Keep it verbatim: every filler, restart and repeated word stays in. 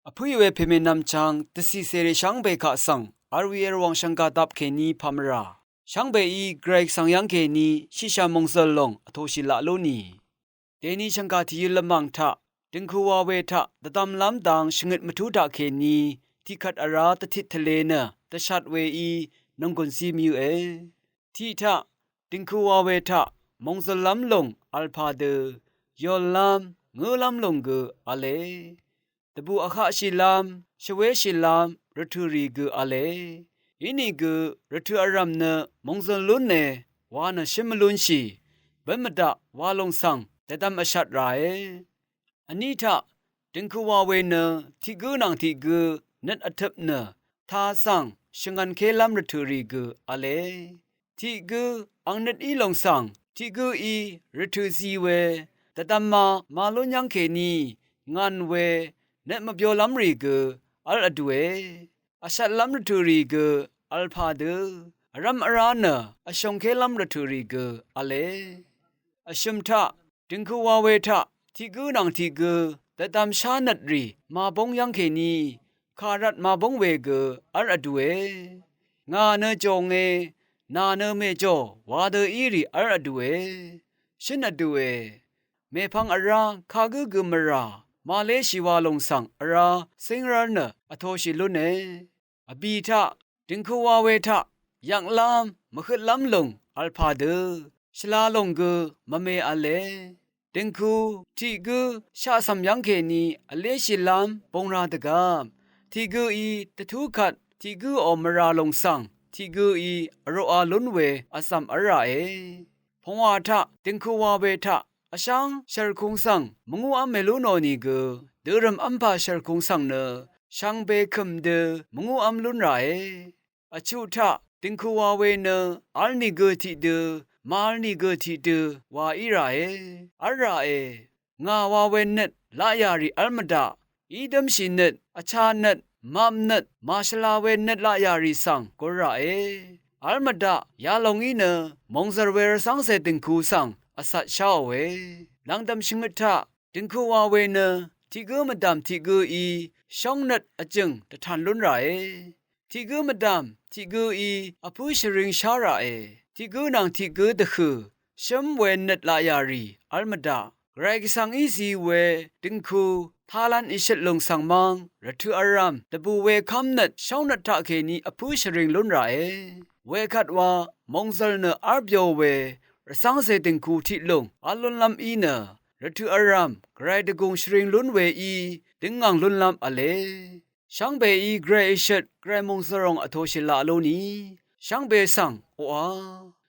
Vpǿì we pèmènvm chvng dvcì cèrì shvngbe kaq svng v̄l wì v̄l wàng shv̀ngkà dap kèní pà mvrà. Shvngbeí Gvray Gvsvng yv́ng kèní shìshà mòngzø̀l lòng vtōshì laq lú nì. Dèni shv̀ngkà tìyø lvmàng taq, dø̀ngku wa we taq dvdvmlv́m dang shvngøt mvtú taq kèní tiqkvt vrá dvtit tvlē nø dvshat weí nònggùn zí mvyǿe. Tiq taq, dø̀ngku wa we taq mòngzø̀llv́m lòng v̄l pà dø, yòllv́m, ngǿlv́m lòng gø v̄le. Dvbù vhaqshìlv́m, shvwéshìlv́m rvtø̀rì gø v̄le. Inìgø rvtø̀ vrv̀m nø mòngzø̀l lúne wa nø shǿn mvlúnshì, bǿn mvdaq wa lòng svng dvdvm vshat ràe. Vní taq, dø̀ngku wa we nø tiq gǿ nvng tiq gǿ nøt vtøp nø taq svng shvngvnkélv́m rvtø̀rì gø v̄le. Tiq gǿ ang nøt í lòng svng tiq gǿí rvtø̀ zi we dvdvma ma lún yv́ng kèní ngàn we nøt mvbyolv́mrì gø v̄l vdùe. Vshatlv́m rvtø̀rì gø v̄l pà dø, vrv́m vrá nø vshòngkélv́m rvtø̀rì gø v̄le. Vshø̀m taq, dø̀ngku wa we taq tiq gǿ nvng tiq gǿ dvdvm shá nøtrì màbóng yv́ng kèní kàrvt màbóng we gø v̄l vdùe. Ngà nø jònge, nà nø mèjò wa dø írì v̄l vdùe. Shǿn vdùe. Mèpvng vrá kagǿ gø mvrà màléshì wa lòng svng vrá cíngrv́l nø vtōshì lúne. Vbì taq, dø̀ngku wa we taq yvklv́m mvhøtlv́m lòng v̄l pà dø, shvla lòng gø mvme v̄le. Dø̀ngku tiq gǿ shaqcv̀m yv́ng kèní vléshìlv́m bung ra dvgvp, tiq gǿí dvtú kvt tiq gǿò mvrà lòng svng tiq gǿí vroqa lún we vzv̀m v̄l ràe. Pungwà taq dø̀ngku wa we taq vsháng shv̀rkung svng mvngúv́m mèlú nò nìgø, dørø̀m v́mpà shv̀rkung svng nø shvngbe kø̀m dø mvngúv́m lún ràe. Vchuq taq dø̀ngku wa we nø v̄l nìgø tiqdø màvl nìgø tiqdø wa í ràe. V̄l ràe. Ngà wa we nøt laqyà rì v̄l mvdaq, í dǿmshì nøt, vcha nøt, map nøt, màshvla we nøt laqyà rì svng gur ràe. V̄l mvdaq yalòng í nø mòngzv̀r we rvcv́ngcè dø̀ngku svng vcat sháòe. Lv̀ngdv̀m shvngøt taq dø̀ngku wa we nø tiq gǿ mvdv̀m tiq gǿí shóng nøt vjø̀ng dvtan lún ràe. Tiq gǿ mvdv̀m tiq gǿí vpǿ shvring shá ràe. Tiq gǿ nvng tiq gǿ dvhø̀ shǿm we nøt laqyà rì v̄l mvdaq, Gvray Gvsvng í zi we dø̀ngku talv̄n ìshøt lòng svng mv́ng rvtø̀ vrv̀m dvbù we kv́mnøt shóngnøt taqkèní vpǿ shvring lún ràe. Wekvt wa mòngzv̀l nø v́l byo we rvcv́ngcè dø̀ngku tiq lùng v́l lúnlv́m í nø rvtø̀ vrv̀m Gvray dvgùng shvring lún weí døngngàng lúnlv́m v̄le. Shvngbeí Gvray ìshøt Gvray mòngzv̀l ròng vtōshì laq lú nì, shvngbe svng oqà.